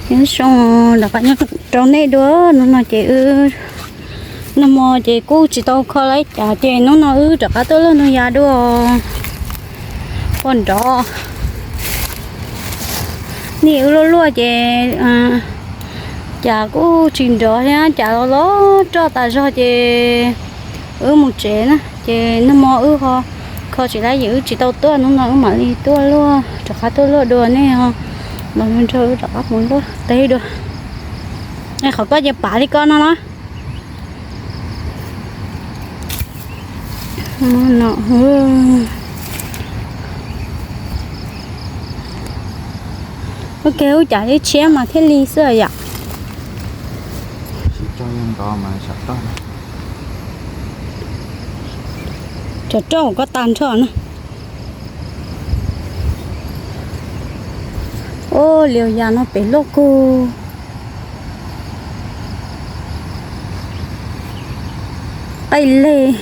Nyob zoo, rov qab rau nej dua, hnub no ces wb nag hmo ces kuj tsis tau kho li cas ces hnub no wb rov qab tuaj luaj ntoo ya dua poj nrov. Nim wb luaj luaj ces cas kuj tsis nrov thiab, cas los los roj tas zog ces wb mus tsev na. Ces nag hmo wb ho kho tsis laib ces wb tsis tau tuaj, hnub no wb mam li tuaj luaj, rov qab tuaj luaj dua, nej ho los nrog wb rov qab mus luaj teb dua. Es qhov koj ces pav li koj no los? No, ua ke ub cas ib tshiab mas thiaj li xwb yom. Cov roj koj tag nrho na. Ub, lios yas no pem luaj kug qaij leg.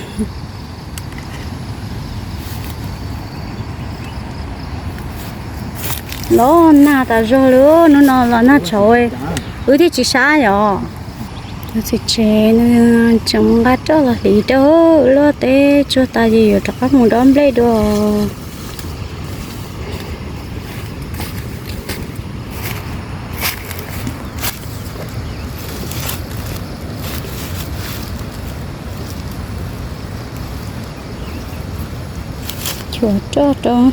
Los nag tas zog li, hnub no los nag tshauv, wb thiaj tsis sab yom. Txiv tsev tseem nqa roj los hliv rau luaj teb tsuag tas ces yuav rov qab mus dob nplej dua. Chuav roj rau.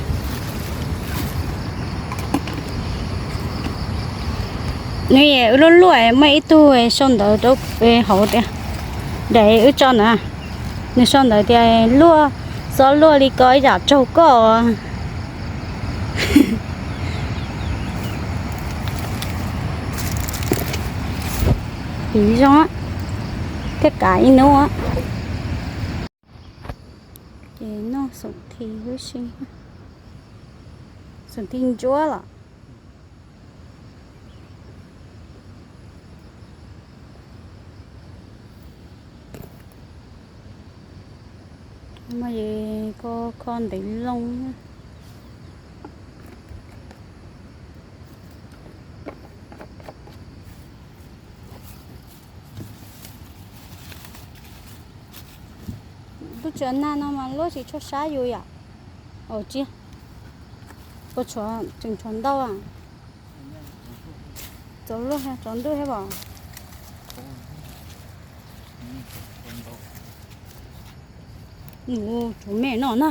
Nws wb luaj luaj muaj ib tug sau ntawv rau hauv tias, daim wb tso na, nws sau ntawv tias luaj, xob luaj li ko ib yam tsaug koj. Piv zoo, thiaj kav ib hnub. Ces noj xoom thi huv si, xoom thi ntsuab los. Mas kho kho ntev loo. Lub tsev nag no mas luaj tsis tshua sab yus yom. Ua tsi, puas tshuav, tseem tshuav ntau a? Tsaus luaj, tsaus ntuj thiab pom. Mus tshuav me no na.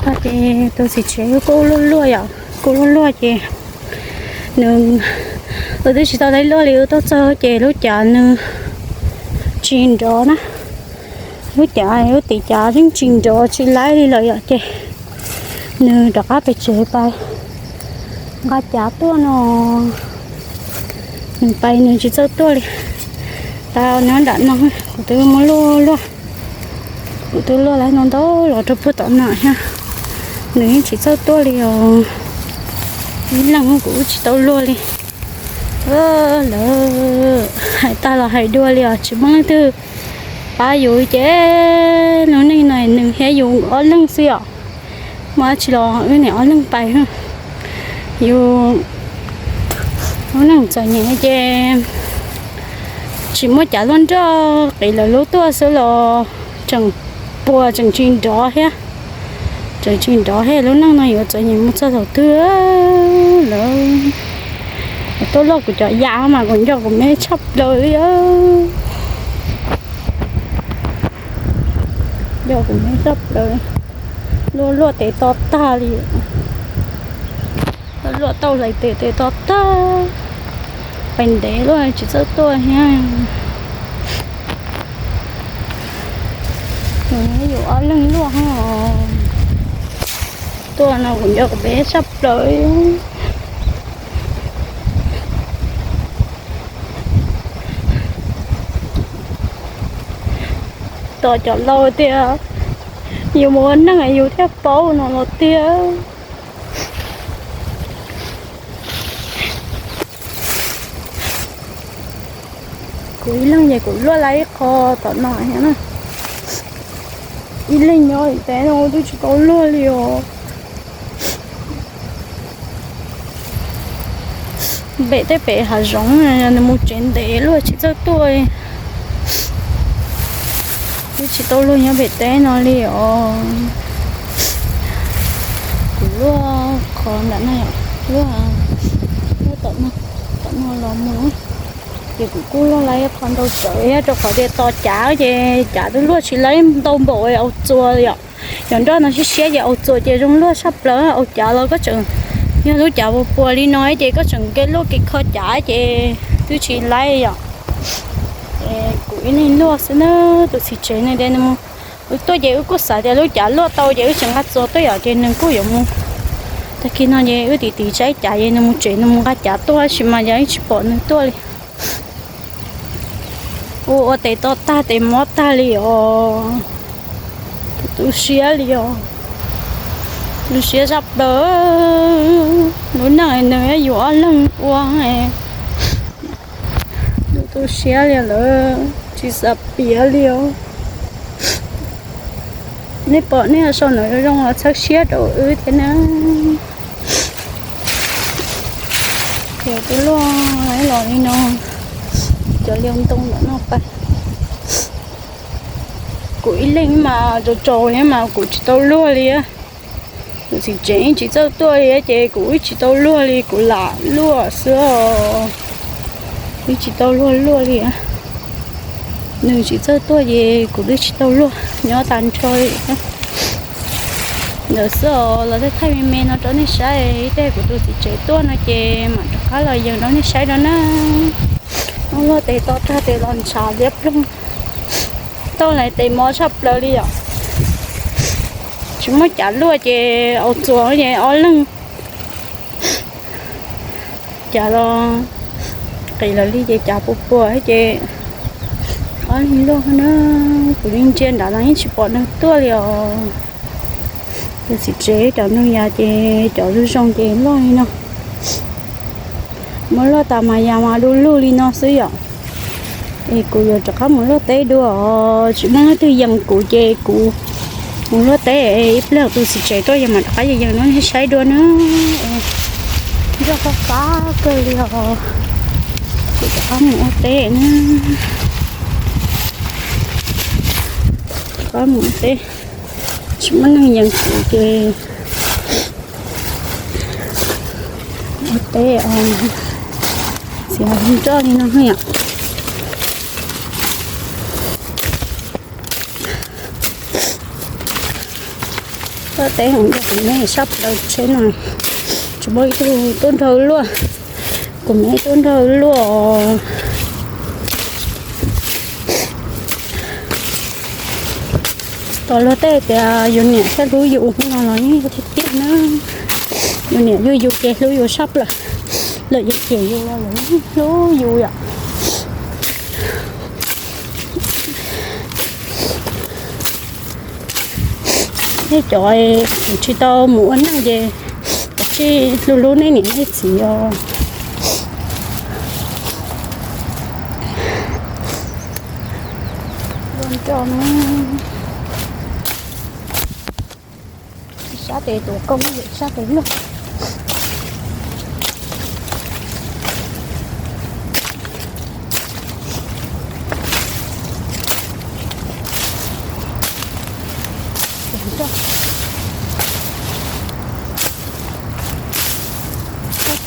Tag ces tus txiv tsev kuj luaj luaj yom, kuj luaj luaj ces nws, wb twb tsis tau laib luaj li, wb tuaj txog ces lub cav nws tsis nrov na. Lub cav, lub tim cav yeej tsis nrov tsis laib li lawm yom, ces nws rov qab pem tsev pais nqa cav tuaj no. Nws pais nws tsis txawj tuaj li. Tau nyob nram no, kuv twb muab luaj luaj, kuv twb luaj laib no ntau los rau puag tom no thiab. Nws yeej tsis txawj tuaj li os. Ib leeg kuv tsis tau luaj li. Lawv hais tag los hais dua li os, tsis muaj leej twg pab yus ces lub neej no nws thiab yus ob leeg xwb os. Muaj dab tsi los wb niam ob leeg pais. Yus lub neej txom nyem ces tsis muaj cav luaj nroj qiv lawv lub tuaj xwb los tseem puas tseem tsis nrov thiab. Tseem tsis nrov thiab, lub neej no yuav txom nyem mus txog thaum twg lawm. Tuaj luaj kuv cov yam mas kuv nco kuv me tshaj plaws li. Nco kuv me tshaj plaws. Luaj luaj tes to tag li. Luaj tau hlais tes tes to tag. Pais ntev luaj tsis txawj tuaj thiab. Yus ob leeg luaj ho tuaj no kuv nco kuv me tshaj plaws. Tos cov laus tias yus mus ua neej yus thiaj paub no los tiag. Kuv ib leeg ces kuv luaj lawm ib qho tom no na. Ib leeg nyob tes no twb tsis tau luaj li os. Pem tej pem hav zoov nws mus tsev ntev luaj tsis txawj tuaj. Twb tsis tau luaj nyob pem teb no li os. Kuv luaj qhov nram no, luaj, luaj tom no, tom no los mus. Ces kuv kuj luaj lawm ib qho ntau tsawv thiab rau qhov tias tos cav ces cav twb luaj tsis lawm ntau npaum au txuas yom. Cov nroj no siab siab ces au txuas ces zoo luaj saj plaws, au cav los koj tseem, yog lub cav puas puas li no ces koj tseem kev luaj kev kho cav ces twb tsis lawm yom. Kuv ib leeg luaj xwb na, tus txiv tsev no ces nws mus, wb tuaj ces wb kuj xav tias lub cav luaj tau ces wb tsis nqa txuas tuaj yom, ces nws kuj yuav mus. Tag kis no ces wb tiv tiv tsab cav ces nws mus tsev nws mus nqa cav tuaj tab sis mas yog wb tsis pom nws tuaj li. Ua ua tes to tag tes mob tag li os. Tu siab li os. Tu siab saj plaws. Lub neej nws yuav ob leeg ua. Tu siab li lawm tsis xav piav li os. Nej pom nej sau ntawv zoo zoo los txhawb siab rau wb thiab na. Ces twb luaj los li no, cov liaj ntoo ntawm no pas. Kuv ib leeg mas tsaus tsaus thiab mas kuv tsis tau luaj li. Kuv txiv tsev tsis txawj tuaj li ces kuv wb tsis tau luaj li, kuv lam luaj xwb os. Wb tsis tau luaj luaj li. Nws tsis txawj tuaj ces kuv twb tsis tau luaj, nyob tas nrho li. Ntawd xwb os, los thaij thaij me me no rau nej saib, ib teg kuv tus txiv tsev tuaj no ces mam rov qab los yees rau nej saib rau na. Luaj tes to tag tes los ntshav liab ploog, tau lawm tes mob tshaj plaws li yom. Tsis muaj cav luaj ces au txuas ces ob leeg. Cav los qis lawm li ces cav puas puas ces ob leeg luaj na. Kuv li ntsia nrad los yeej tsis pom nws tuaj li os. Tus txiv tsev cov neeg yas ces cov zoo zoo ces luaj li no. Muab luaj tas mas yas mas du lug li no xwb yom. Es kuv yuav rov qab mus luaj teb dua os, tsis muaj leej twg yees kuv ces kuv mus luaj teb, ib pliag tus txiv tsev tuaj yog mam rov qab yees yees rau nej saib dua na. Nroj qab qab kawg li os. Kuv rov qab mus ua teb na. Rov qab mus ua teb, tsis muaj neeg yees kuv ces ua teb os. Txiav nroj li no yom. Luaj teb heev, kuv me sab plaws tsheb no, tsis muaj ib tug tuaj nrog luaj. Kuv me tuaj nrog luaj. Tos luag tej tias yus niam thiaj hlub yus no los yeej tiag tiag na. Yus niam yug yus ces hlub yus sab plaws, lawm yus cem yus los lawv yeej hlub yus yom. Nej cov tsis tau mus ua neej ces kav tsij hlub hlub nej niam nej txiv os. Ua nroj no, sab tes tuav koob, sab tes luaj.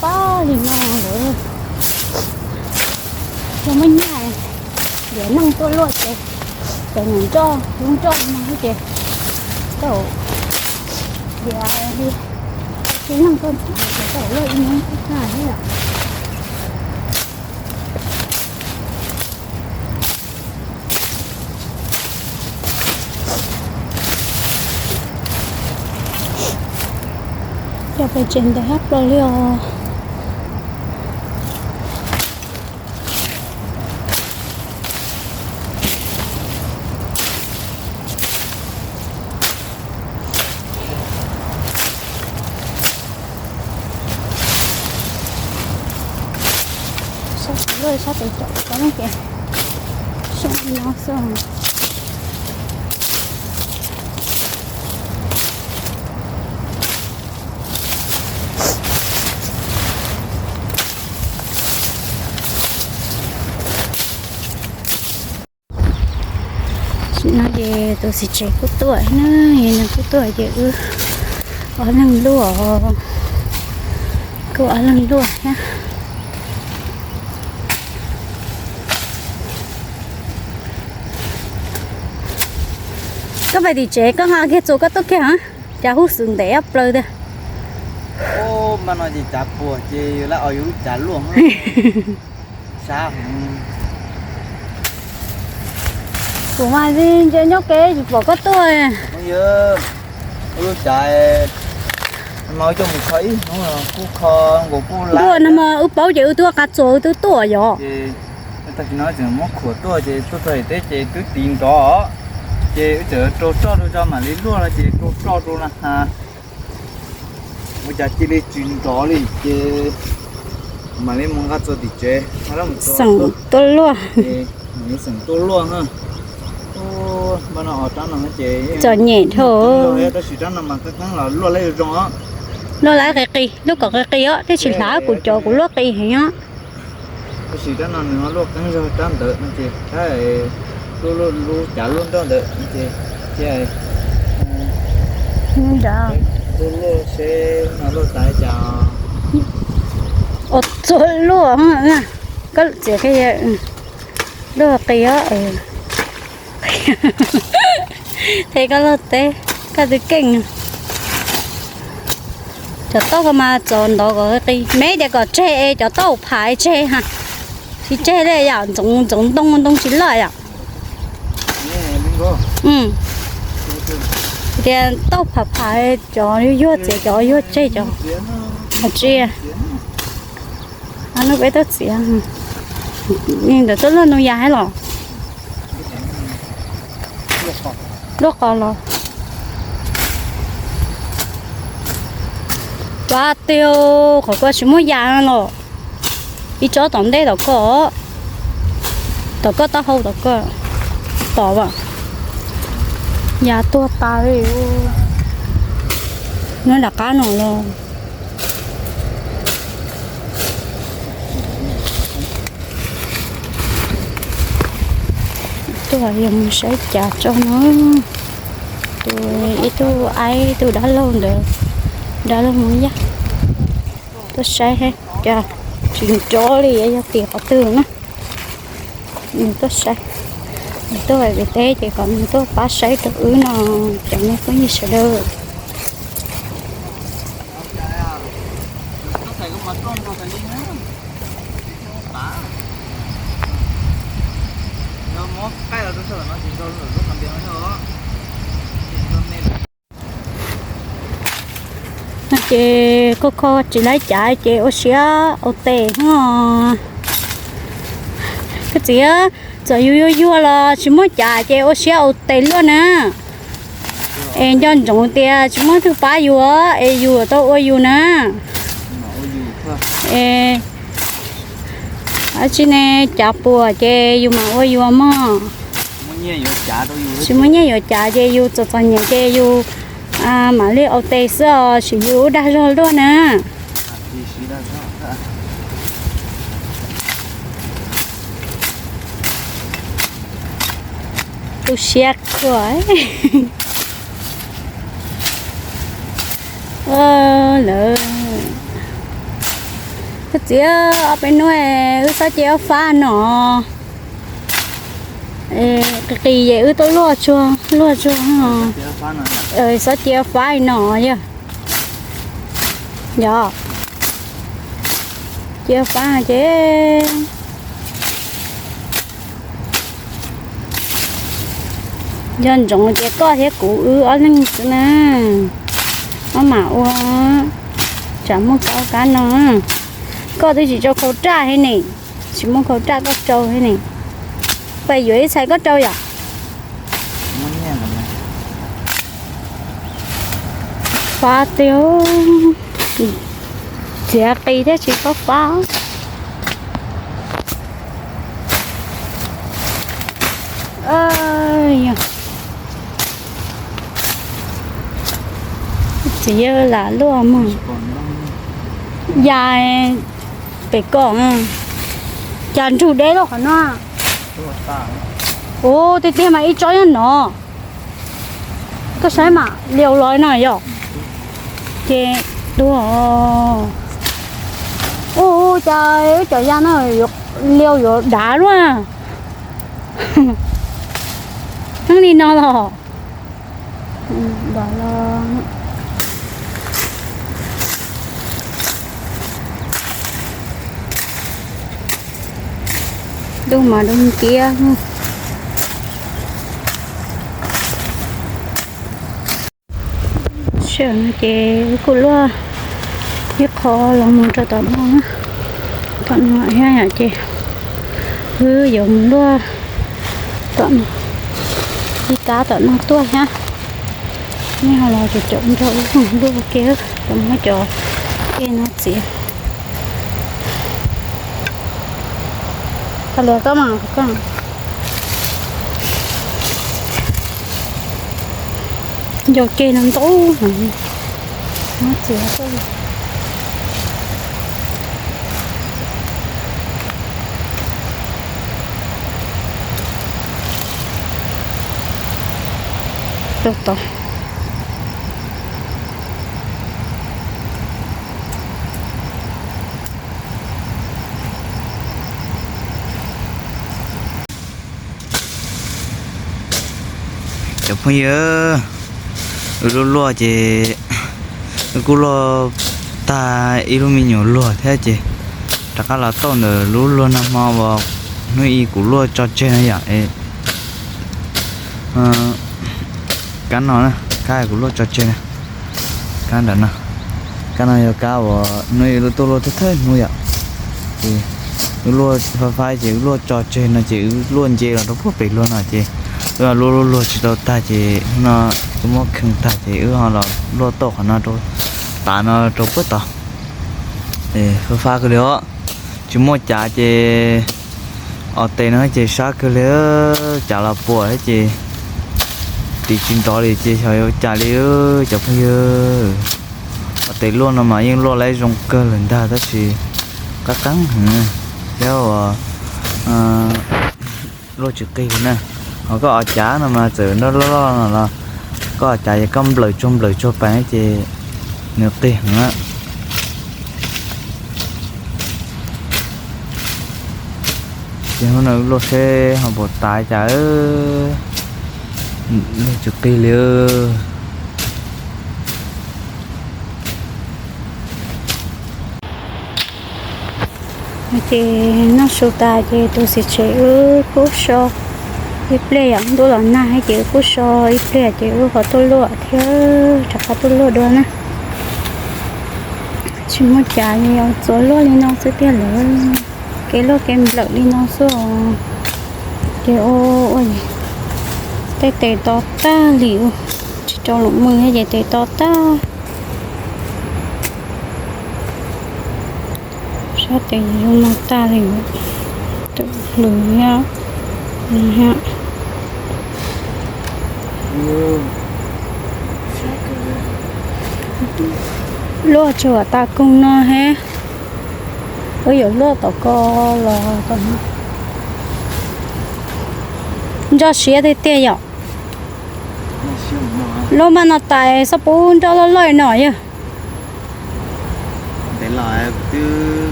Pab li no lawm, yog muaj nyaj, yog neeg tuaj luaj ces, ces mus nroj lub nroj no ces tau, yog li tsis neeg tuaj ces tau luaj ib hnub tag thiab. Coj pes tsev ntev hab plaws li os. Sab tes luaj, sab tes caum tau ces Zoo li no xwb. Tam sim no ces tus txiv tsev kuj tuaj na, nws kuj tuaj ces wb ob leeg luaj, kuj ob leeg luaj thiab. Koj pais tim tsev koj nqa kiag txuas koj tuaj kiag hov, cas huj xwm ntev ob plaws tiag. Mas no ces cav puas ces lawv os yus lub cav luaj. Sab, kuv mas ntsia nyob kev tsis pom koj tuaj. Yawg, ua lub cav mas coj mus kho ib hnub kuj kho nkaus kuj lawm no mas wb paub ces wb twb nqa txuas wb twb tuaj yom. Ces tag kis no tseem muab khuam tuaj ces tuaj txog teb ces twb tiv nrov, ces wb txawm rau roj rau tso mam li luaj no ces rau roj rau na has. Ua cas cia li tsis nrov li ces mam li mus nqa txuas tim tsev, xeem tuaj luaj. Mam li xeem tuaj luaj na. Npaj no os rab no ces txom nyem dhau, tab sis rab no mas qeeb qeeb los luaj lawm zoo os. Luaj lawm qis qis, lub kom qis qis os, thiaj tsis hlav kuv cov kuv luaj qis heev os. Tab sis rab no nws ho luaj qeeb zog rab ntawd no ces rab lub cav luaj nroj ntawd no ces thiaj luaj luaj seb no luaj tas li cas. Ua txuag luaj, koj txiav luaj qis os. Qhia koj luaj teb, koj twb keej. Cov tauj ko mas txaus ntov kom qis, me tias kom tseg es cov tauj pham tseg ha. Tsis tseg li yom, ntxoov ntxoov ntoo ntoo tsis loj yom. Tias tauj pham pham cov yuag txiav cov yuag tseg cov. Tsis, hnub peb tauj txiav, ntawm tauj luaj ntoo yas hab los. Luaj qos los. Pab tiag, qhov ko tsis muaj yas no los. Ib tsob tom ntej tom ko, tom koj taub hau tom ko, tom as. Yas tuag tas li. Nyob nram qab no los. Tuaj yog mus saib cas tso no. Tus ib tug aib ib tug dab laug ntawd, dab laug mus yaj. Tuaj saib cas tsis nrov li yog tim qhov twg na. Nws tuaj saib, nws tuaj pem teb ces kom nws tuaj pab saib rau wb no, cov nej phooj ywg sawv daws. No ces kho kho tsis laib cav ces ua siab ua tes no. Koj txiv, txawm yus yuag yuag los tsis muaj cav ces ua siab ua tes luaj na. Es nco ntsoov tias tsis muaj twg pab yus es yus tau ua yus na. Es tsis ne, cav puas ces yus mam ua yus mog. Tsis muaj nyiaj yuav cav ces yus txom txom nyem ces yus mam li ua tes xwb os, sim yus ub dag zog luaj na. Tu siab khuav. Lawv, koj txiv, ob peb hnub wb xob cia ob fab no. Qis qis es wb tuaj luaj tsuag luaj tsuag. Xob cia ob fab no yog. Yog, cia ob fab ces nco ntsoov ces koj thiab kuv wb ob leeg xwb na. Maj mam ua, tsam muaj kab kab no. Koj twb tsis rau khau raj thiab ne, tsis muaj khau raj koj rau thiab ne. Pais yuav ib txhais koj rau yom. Fab tiag, txiav qis thiab tsis paub fab. Yog txiv yawg lam luaj mog. Ya pem kom, cas nrug deb loj qhov no. Ua tiag tiag mas ib tsob nyob no. Koj saib mas liau los no yom. Ces tuag. Ua cas wb cov ya no liau yuav dav luaj. Heev li no los. Dub mas dub ntiab. Sij hawm no ces wb kuj luaj ib qho los mus rau tom no, tom no thiab yom. Ces wb yuav mus luaj tom no, ib kab tom no tuaj thiab. Nej ho los caum caum nrog wb mus luaj ke, cov muab cov ke no txiav. Kav liam koj mas, koj nco ke no ntau, muab txiav koj. Tau tau. Cov phooj ywg, wb luaj luaj ces wb kuj luaj tag ib lub me nyuam luag thiab ces rov qab los tau ntawm lub luag nag hmo uas hnub ib kuv luaj tso tseg no yom. Kab no na, kab kuv luaj tso tseg na, kab ntawm no, kab no yog kab uas hnub ib lub tuaj luaj thawj thawj hnub yom. Ces wb luaj faib faib ces wb luaj tso tseg no ces wb luaj nce los rau puag pem luag no ces wb luaj luaj tsis tau tag ces hnub no wb muab kheej tag ces wb ho los luaj tau qhov no rau, tav no rau puag tod. Faib faib kawg li os, tsis muaj cav ces os tes no ces sab kawg li, cav los puas thiab ces ris tsis nrov li ces xyov yuav cas li cov phooj ywg. Os tes luaj no mas yeej luaj laib zoo kawg lawm ntag tab sis qab qeeb heev thiab uas luaj tsis qig li na. Ho koj os cav no mas txawm nroj loj loj no los koj os cav ces koj nplawm tsuag nplawm tsuag peem ces nws qig heev. Ces hnub no luaj seb ho puas tas cas, luaj tsis qig li. Ces noj su tas ces tus txiv tsev wb kuj so ib pliag yom, ntuj los nag ces wb kuj so ib pliag ces wb ho tuaj luaj thiab rov qab tuaj luaj dua na. Tsis muaj cav li os, txua luaj li no xwb tiag lawm, kev luaj kev nplawm li no xwb os. Ces ua ua tej tes to tag li, tsis rau lwm mus ces tes to tag. Sab tes zoo no tag li, tus hlwv thiab. Luaj tsuag tas koog no he. Wb yuav luaj tom ko los tom no. Nroj siab tiag tiag yom. Luaj maj no tas xob pub nroj loj loj no yog.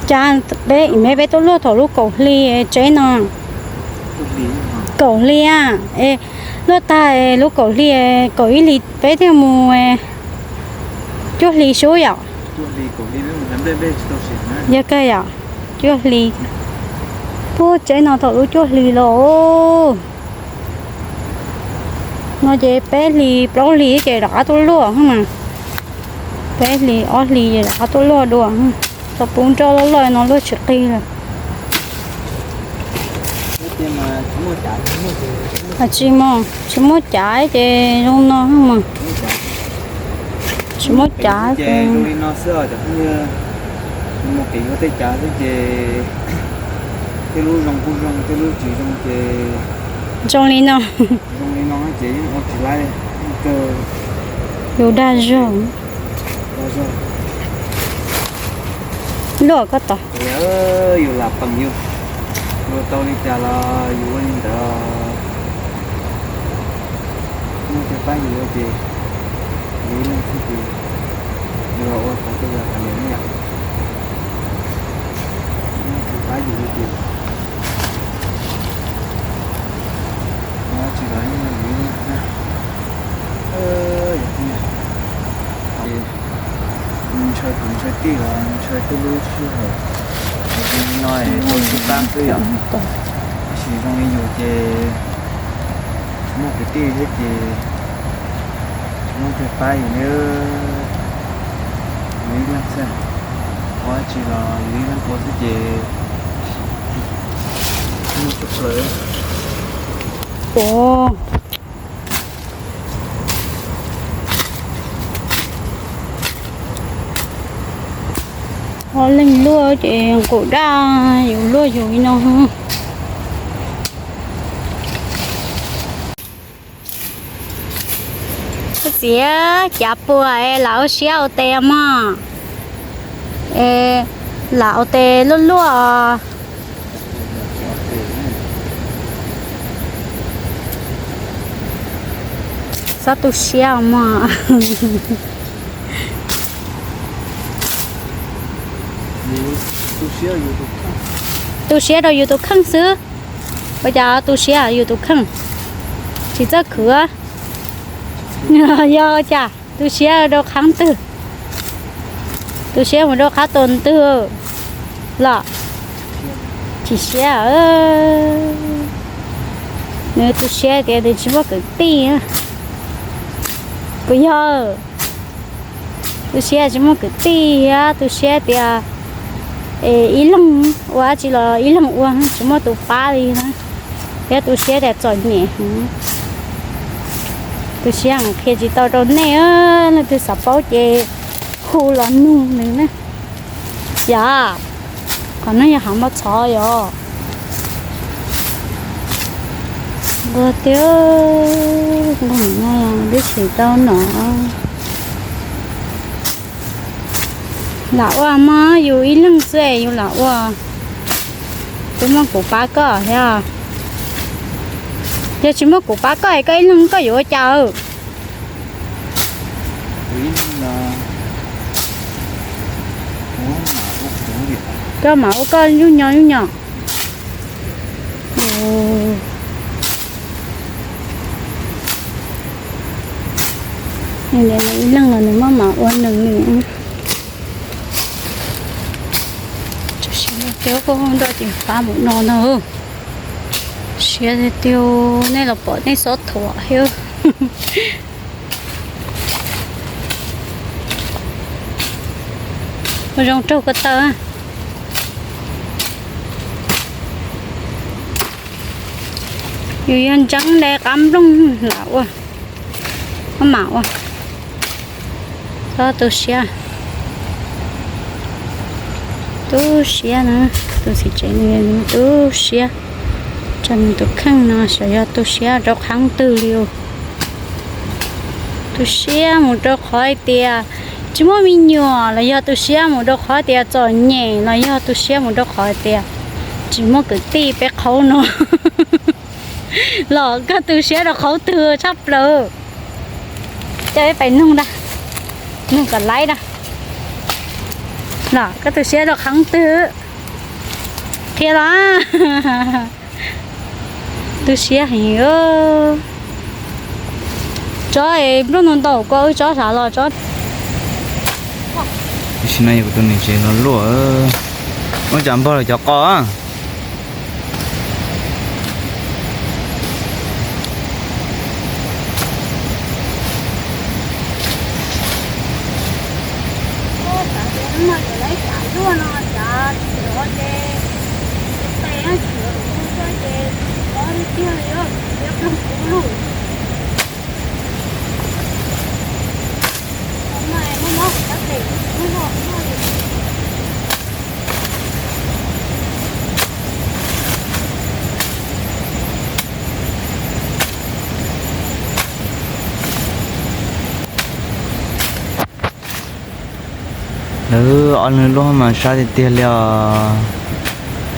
Cas peb me peb tuaj luaj thaum lub kaum hli tsev no. Kaum hli a, luaj tag lub kaum hli, kaum ib hli peb thiaj mus cuaj hli sub yom. Yog kawg yom, cuaj hli. Puag tsev no thaum lub cuaj hli los. No ces peb hlis plaub hlis ces rov qab tuaj luaj mas. Peb hlis ob hlis ces rov qab tuaj luaj dua. Tau pub nroj loj loj no luaj tsis qig lawm. Tsis muaj, tsis muaj cav ces zoo no mas. Tsis muaj cav ces Tej lub zoo kuj zoo, tej lub tsis zoo ces zoo li no. Zoo li no ces yeej ua tsis laib, kawg. Yus dag zog, dag zog. Luaj koj tod. Yus lam peem yus, luag tau li cas los yus ua li ntawd. Muaj tej pab yus ua ces, yus ib leeg xwb ces, yus los ua tau tej yam hais tias ne yom. Muaj tej pab yus ua ces, ua tsis los yus ib leeg na. Yog ntshaw kwv ntshaw tij los ntshaw tej lub sij hawm, no ua tsis tau xwb yom. Tab sis zoo li yus ces tsis muaj kwv tij thiab ces tsis muaj tej pab yus ne. Yus ib leeg xwb, ua tsis los yus ib leeg ua xwb ces muaj tshaj plaws. Ho leej luaj ces nqus daj, yus luaj yus li no. Koj txiv, cav puas es lam ua siab ua tes mog? Es lam ua tes luaj luaj. Txhob tu siab mog. Tu siab rau yus tus kheej xwb. Ua cas tu siab yus tus kheej? Tsis txawj khwv. Yog ua cas tu siab rau qhov twg? Tu siab mus rau qhov tus twg los? Tsis siab. Nws tu siab tias nws tsis muaj kwv tij. Puas yog? Tu siab tsis muaj kwv tij, tu siab tias ib leeg ua dab tsi los ib leeg ua, tsis muaj tus pab li na. Thiab tu siab tias txom nyem. Tu siab qhia tsis tau rau nej, leej twg xav paub ces hu los nug nws na. Yog, qhov no yog hav npau txhov yog. Nquag tiag, nquag no twb tsis tau noj. Lam ua mas yus ib leeg xwb es yus lam ua. Twb muaj kuv pab koj thiab. Yog tsis muaj kuv pab koj es koj ib leeg koj yuav ua cas? Koj mam ua koj nyuj nyo nyuj nyo. Nws ib leeg los nws maj mam ua nws li. Tam sim no ces koj nroj ces qab mus no na. Siab tiag tiag, nej los pom nej xob thuam thiab. Ua zoo raug ko taw. Yus yog ntseeb li qab nplooj lam ua, maj mam ua. Txhob tu siab, tu siab na. Tus txiv tsev no tu siab rau nws tus kheej no, xyov yog tu siab rau qhov twg li os. Tu siab mus rau qhov hais tias tsis muaj me nyuam, los yog tu siab mus rau qhov hais tias txom nyem, los yog tu siab mus rau qhov hais tias tsis muaj kwv tij peb qhaub no. Los koj tu siab rau qhov twg tshaj plaws? Coj peb pais nug da, nug kom laib da. Los koj tu siab rau qhov twg? Qhia los. Tu siab heev. Tsob es nplooj ntau ntau ko wb tsob sav los tsob. Tam sim no yog kuv tus niam tsev los luaj, ua cas npog lawm cov qos. Ob leeg luaj mas sab tiag tiag li os.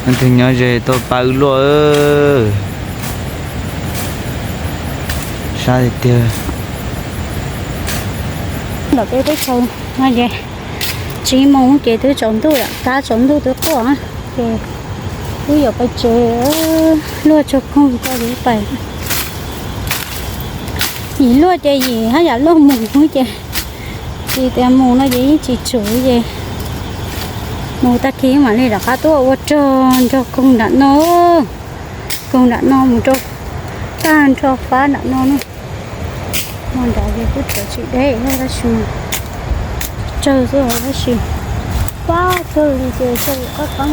Leej twg nyob ze tuaj pab wb luaj. Sab tiag tiag. Ntawm peb teb chaws no ces tsib moos ces twb tsaus ntuj lawm, kab tsaus ntuj twb quaj, ces wb yuav pais tsev, luaj tsuag koog tso pais. Yim luaj ces yim haj yam luaj mus ces tsis tias mus no ces yeej tsis tsum ces mus tag kis mam li rov qab tuaj ua rog nrog koog nram no. Koog nram no mus rau tag nrho fab nram no na. Mus nrad ces kuj txawm tsis deb tab sis tsawg xwb tab sis fab kawg li ces tsawg li qab qab.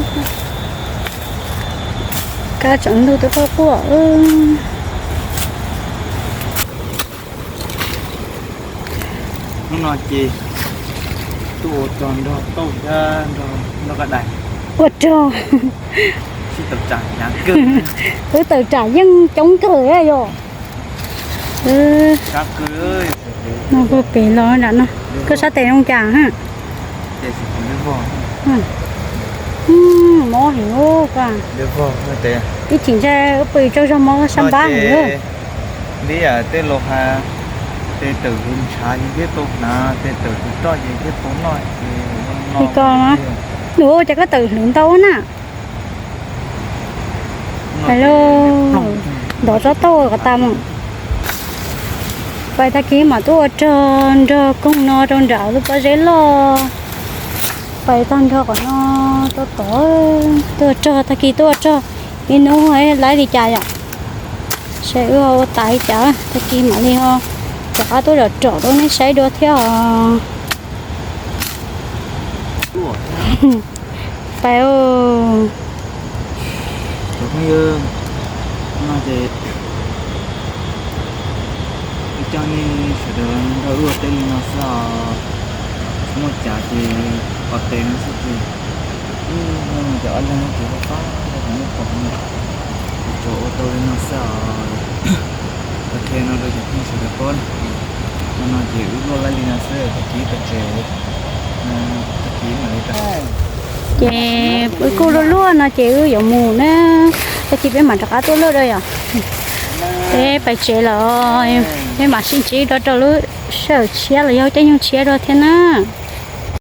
Kab tsaus ntuj twb quaj quaj. Hnub no ces tuaj ua rog nrog tauj thiab nrog Nkauj Dais. Ua rog. Sib tawm tsam hnyav kawg. Wb tawm tsam yeej coob kawg yom. Sab kawg. No kuj pem los nram no. Koj sab tes zoo cas ha? Mob heev. Ib chim ntshe wb pw tsaug zog mob sab npab heev. Neb yam tej laus hais, tes tawm hluv ntshav ces thiaj tau hnav, tes tawm hluv roj ces thiaj tau noj ces. Li ko, ua cas koj tawm hluv ntau na? Hais lauj, ntov tsob tauj kom tas mus. Pais tag kis mam tuaj ua rog nrog koog no rau nram lub pob zeb loj. Pais tag nrho qhov no rau tod, tuaj ua rog tag kis tuaj ua rog ib hnub laib li cas yom. Saib wb ho ua tas li cas, tag kis mam li ho rov qab tuaj zom rov rau nej saib dua thiab os. Pais. Cov phooj ywg, no ces wb coj nej sawv daws nrog wb ua teb li no xwb os. Muaj cas ces ua teb no xwb ces wb cov ob leeg ces pab pab rau hauv lub pom no, ces tsuas ua tau li no xwb os. Qhia no rau cov phooj ywg sawv daws paub na. No no ces wb luaj laib li no xwb, tag kis pais tsev, tag kis mam li rov. Ces wb kuj luaj luaj no ces wb yuav mus na, tag kis peb mam rov qab tuaj luaj dua yom. Peb pais tsev lawm, peb mam sib ntsib dua rau lub sij hawm tshiab los yog caij nyoog tshiab dua thiab na.